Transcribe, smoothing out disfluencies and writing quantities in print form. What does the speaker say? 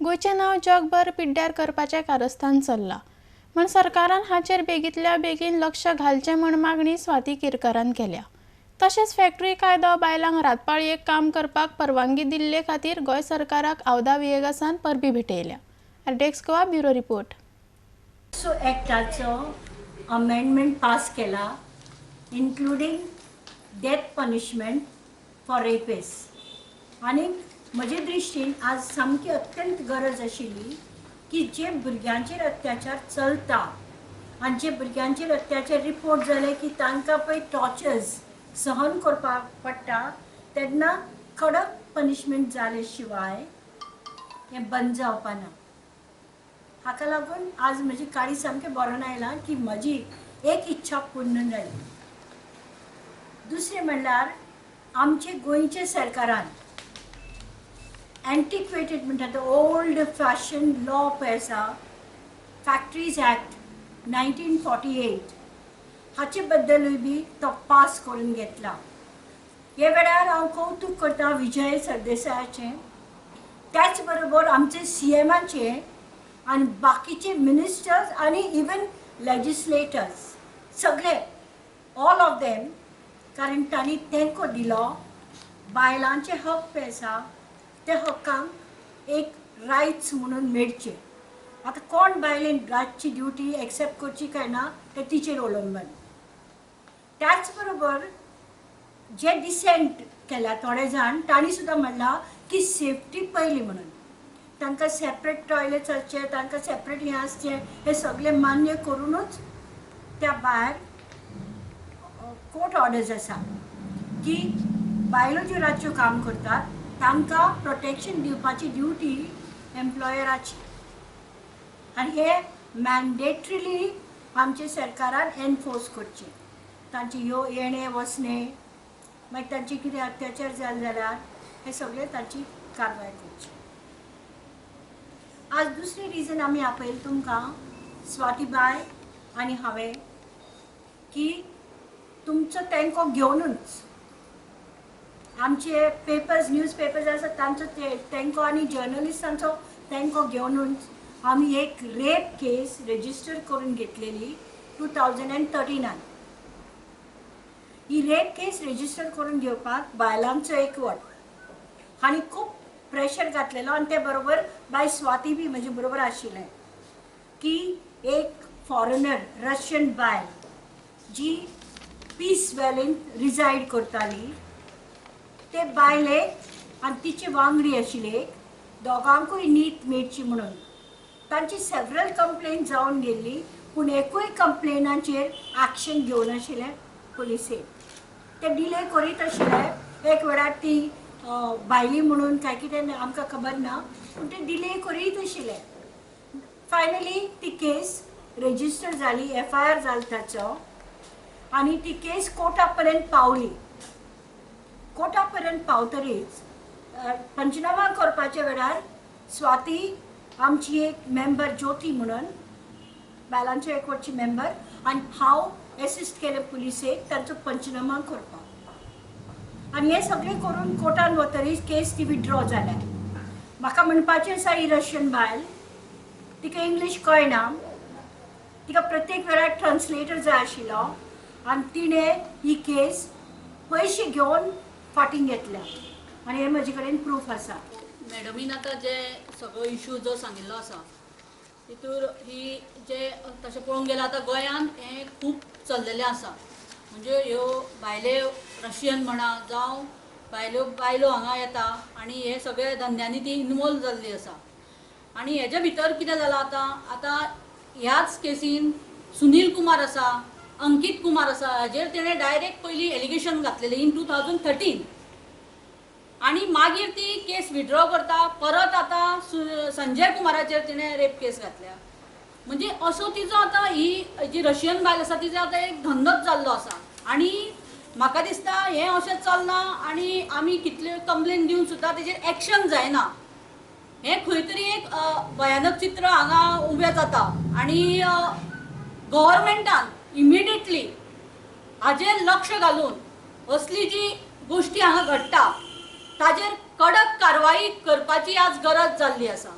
गोंयचें नांव जगभर पिड्ड्यार करपाचें कारस्थान चल्लां म्हण सरकारान हाचेर बेगींतल्या बेगीन लक्ष घालचें म्हण मागणी स्वाती केरकारान केल्या. तशेंच फॅक्टरी कायदो बायलांक रातपाळयेक काम करपाक परवानगी दिल्ले खातीर गोंय सरकाराक आवदा वियेगासान परबीं भेटयल्या. RTX Goa, bureau report. So एक्टाचो अमेंडमेंट पास केला, including death punishment for rapist. आनी म्हजे दृश्टीन आज सामकी अत्यंत गरज आशिल्ली की जे भुरग्यांचेर अत्याचार चलता आनी जे भुरग्यांचेर अत्याचार रिपोर्ट जाले की तांकां पळय टॉर्चर्स सहन करपाक पडटा, तेन्ना कडक पनिशमेंट जाले शिवाय हें बंद जावपा ना. हाका लागून आज म्हजी काळीज सामकें भरोन आयलां की म्हजी एक इच्छा पूर्ण जाली. दुसरें म्हणल्यार, आमचे गोंयचे सरकारान अँटिक्वेटेड म्हणटा तो ओल्ड फॅशन लॉ पळय आसा, फॅक्ट्रीज ॲक्ट 1948, हाचे बद्दलूय बी तो पास करून घेतला. हे वेळार हांव कौतूक करता विजय सरदेसायाचें, त्याच बरोबर आमचे सीएमाचे आनी बाकीचे मिनिस्टर्स आनी इवन लेजिस्लेटर्स सगळे, ऑल ऑफ देम, कारण तांणी तेंको दिलो. बायलांचे हक पळय आसा, त्या हक्कांक एक रायट्स म्हणून मेळचे. आतां कोण बायलेन रातची ड्युटी एक्सेप्ट करची काय ना तें तिचेर अवलंबन. त्याच बरोबर जे डिसेंट केल्या थोडे जाण, तांणी सुद्दां म्हणलां की सेफ्टी पयली म्हणून तांकां सेपरेट टॉयलेट्स आसचे, तांकां सेपरेट हें आसचें. हें सगळें मान्य करुनूच त्या भायर कोर्ट ऑर्डर्स आसा की बायलो ज्यो रातच्यो काम करतात तांकां प्रोटेक्शन दिवपाची ड्युटी एम्प्लॉयराची आनी हे मॅन्डेटरीली आमचे सरकारान एनफोर्स करचें. तांचे ह्यो येणे वचणे, मागीर तांचे कितें अत्याचार जाले जाल्यार हे सगळे तांची कारवाय करची. आज दुसरें रिजन आमी आपयलें तुमकां, स्वातीबाय आनी हांवें, की तुमचो तेंको घेवनूच आमचे पेपर्स, न्यूज पेपर्स आसा तांचो ते तेंको आनी जर्नलिस्टांचो तेंको घेवनूच आमी एक रेप केस रेजिस्टर करून घेतलेली 2013नान. ही रेप केस रेजिस्टर करून घेवपाक बायलांचो एकवट हांणी खूब प्रेशर घातलेलो आनी ते बरोबर बाय स्वाती बी म्हजे बरोबर आशिल्लें की एक फॉरेनर रशियन बायल जी पीस वॅलीन रिजायड करताली, ते बायलेक आनी तिचे वांगडी आशिल्ले एक, दोगांकूय नीत मेळची म्हणून तांची सेवरल कंप्लेन जावन गेल्ली, पूण एकूय कंप्लेनाचेर एक्शन घेवनाशिल्लें पुलिसेन. ते डिले करीत आशिल्ले. एक वेळार ती भायली म्हणून काय कितें आमकां खबर ना, पूण ते डिले करीत आशिल्ले. फायनली ती केस रेजिस्टर जाली, एफआयआर जालो ताचो आनी ती केस कोर्टा पर्यंत पावली. कोर्टा पर्यंत पावतरीच पंचनामा करपाच्या वेळार स्वाती, आमची एक मेंबर ज्योती म्हणून बायलांच्या एकवटची मेंबर आनी हांव एसिस्ट केलें पुलिसेक तांचो पंचनामा करपाक. आनी हें सगळें करून कोर्टान वतरीच केस ती विड्रॉ जाल्या. म्हाका म्हणपाचें आसा, ही रशियन बायल, तिका इंग्लीश कळना, तिका प्रत्येक वेळार ट्रान्सलेटर जाय आशिल्लो आनी तिणें ही केस पयशे घेवन फाटीं घेतल्या आनी हे म्हजे कडेन प्रूफ आसा. मॅडमीन आतां जे सगळो इशू जो सांगिल्लो आसा, तितूर ही जे तशें पळोवंक गेल्यार आतां गोंयांत हें खूब चल्लेलें आसा. म्हणजे ह्यो भायले रशियन म्हणा जावं भायल्यो बायलो हांगा येता आनी हे सगळे धंद्यांनी ती इनवॉल्व जाल्ली आसा. आनी हेज्या भितर कितें जालां, आतां आतां ह्याच केसीन सुनील कुमार आसा, अंकीत कुमार आसा, हाजेर तेणें डायरेक्ट पयलीं एलिगेशन घातलेलें इन 2013 आनी मागीर ती केस विड्रॉ करता. परत आतां संजय कुमाराचेर तिणें रेप केस घातल्या. म्हणजे असो तिचो आतां ही जी रशियन बायल आसा, तिचो आतां एक धंदोच जाल्लो आसा. आनी म्हाका दिसता हें अशें चलना आनी आमी कितल्यो कंप्लेन दिवन सुद्दां तेजेर एक्शन जायना. हें खंय तरी एक भयानक चित्र हांगा उबें जाता आनी गव्हर्मेंटान इमिडिएटली हाजेर लक्ष घालून असली जी गोश्टी हांगा घडटा ताजेर कडक कारवाई करपाची आज गरज जाल्ली आसा.